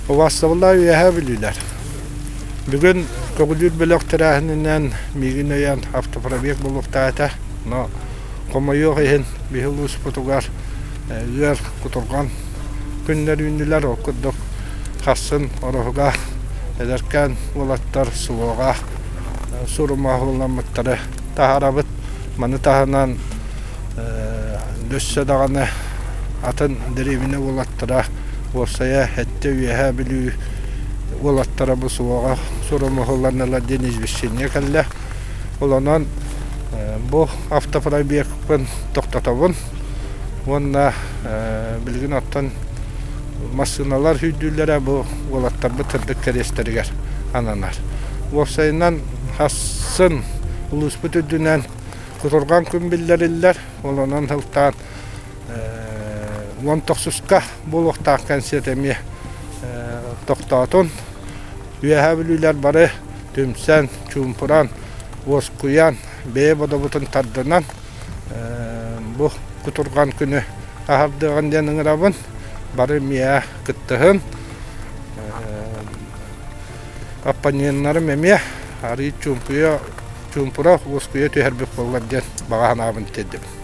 Убаастабыллаах Үөһээ Бүлүүлэр! Бүгүн көҕүлүүр бөлөх тэрээһининэн миигин өйөөн автопробег буолуохтаах этэ. Но хомойуох иһин биһи улууспутугар ыар кутурҕан күннэр үүннүлэр. Ол курдук хассын Ороһуга эдэркээн уолаттар СВО-ҕа сурумаһыламмыттары таһаарабыт. Маны таһынан өссө даҕаны атын дэриэбинэ уолаттара уопсайа Эттэ Үөһээ Бүлүү уолаттара бу суоҕа сурумуһулланнылар диэн извещение кэллэ. Ол онон бу автопробегпын тохтотобун уонна билигин оттон массыыналар сүүрдүүллэрэ бу уолаттарбыт сырдык кэриэстэригэр ананар. Уопсайынан хассын улууспут үрдүнэн кутурҕан күн биллэриллэр. Ол онон сылтаан 19-ка буолуохтаах кэнсиэт эмиэ тохтоотун. Үөһээ Бүлүүлэр бары түмсэн, чуумпуран, уоскуйан, бэйэ бодобутун тардынан бу кутурҕан күнү аһардыаҕын диэн ыҥырабын. Бары миэхэ кыттыһын. Оппоненнарым эмиэ арыый чуумпуйа чуумпура уоскуйа түһэрбит буоллар диэн баҕа санаабын тиэрдэбин.